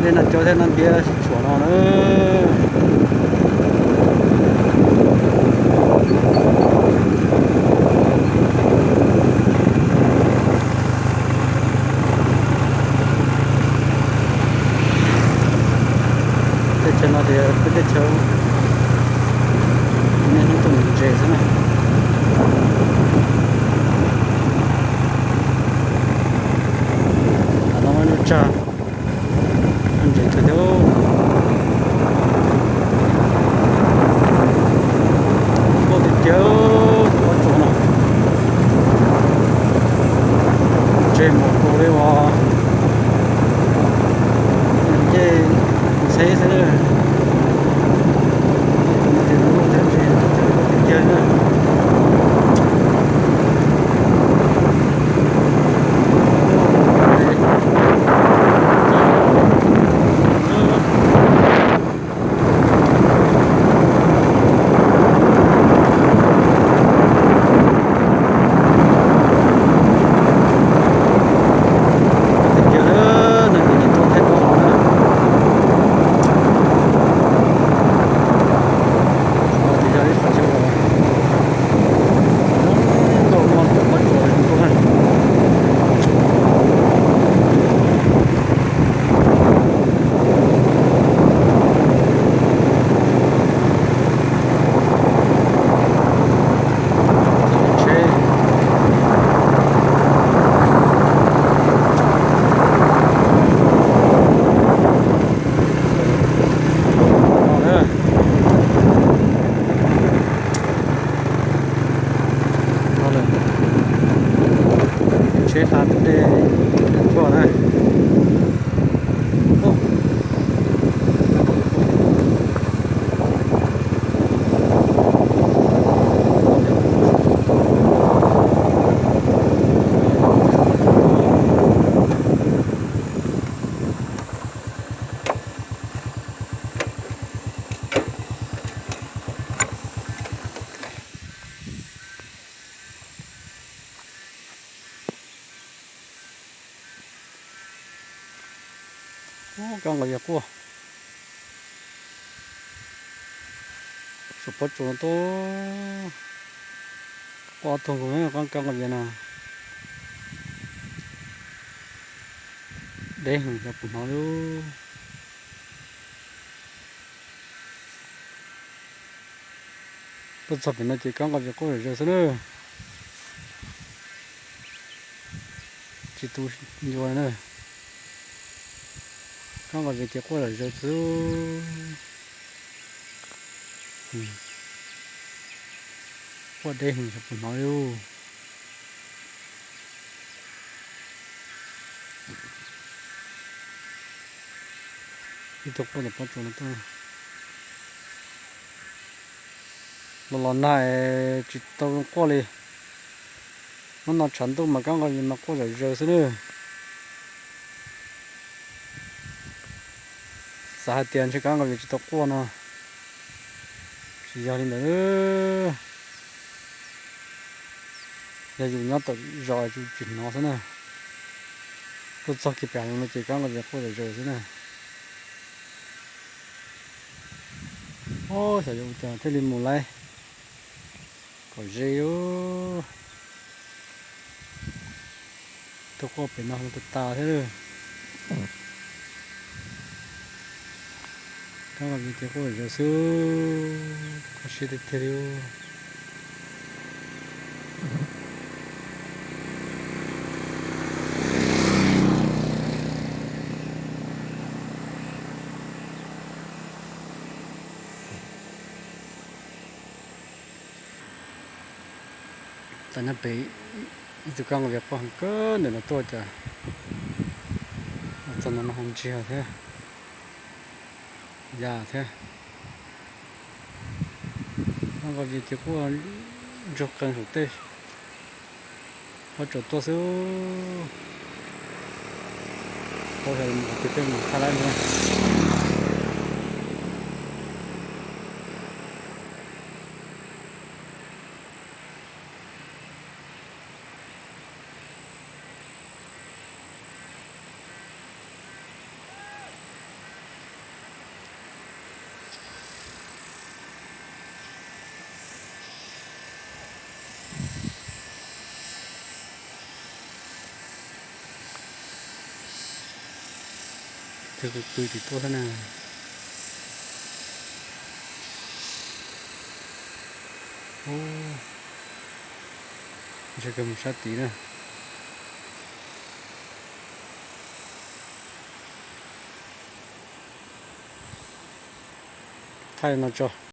Dej no coob thiab no ntiab sib tshuam no na. Teb chaws no ces peb teb chaws niaj hnub tuaj ntses xwb na. Tam no mas lub tsag ntses kawg thiab. Tuaj tiag tiag, pob tsuas no. Ntses mus kaus li uas ncej ntxheb xwb na. Tus no ces lub thiab ntses tuaj tiag tiag na. Tiag tiag na, nws nim tuaj thaj koj no na. Qhov no ces yog ib qhov chaw uas zoo nkauj, muaj ntau pob tsuas zoo nkauj na. Tsheb. Tsheb hla tus dej tuaj na. Kab nqaij vias quaj saum pob tsuas no tuaj, quaj ob tug nkaus, kab nqaij vias no deb heev xyov puas hnov li. Tuaj txog pem no ces kab nqaij vias quaj zom zaws xwb na. Tsis tu ncua na. Kab nqaij vias ces quaj zom zaws xwb. Quaj deb heev xyov puas hnov li. Ib tug quaj tom pob tsuas no tuaj. Los los nag tsis tau zoo quaj li. Hnub no tshav ntuj mas kab nqaij vias mas quaj zom zaws xwb na. Xav hais tias ntshe kab nqaij vias tsis tau quaj no, tsis yog li ntawd. Yog yus nyob tom zos tsis hnov xwb na. Tuaj txog kiag pem no ces kab nqaij vias quaj zom zaws xwb na. Xyov yuav ua cas thiaj li mus laib kom ze. Tuaj quaj pem no tas tas thiab. Kab nqaij vias ces quaj zom zaws xwb, kho siab tiag tiag li. Tas nyob pem ib tug kab nqaij vias quaj heev kawg ntawm no tuaj cas txog no no ho ntsiag thiab, ya thiab. Kab nqaij vias ces quaj ntsuag qees saum tej pob tsuas tuaj xwb. Paub xyov mus qhov twg thiaj mus thaj lab li na. Twb qw qw tim tuaj xwb na. Ntshe kawg mus sab tid na. Thaij no tso.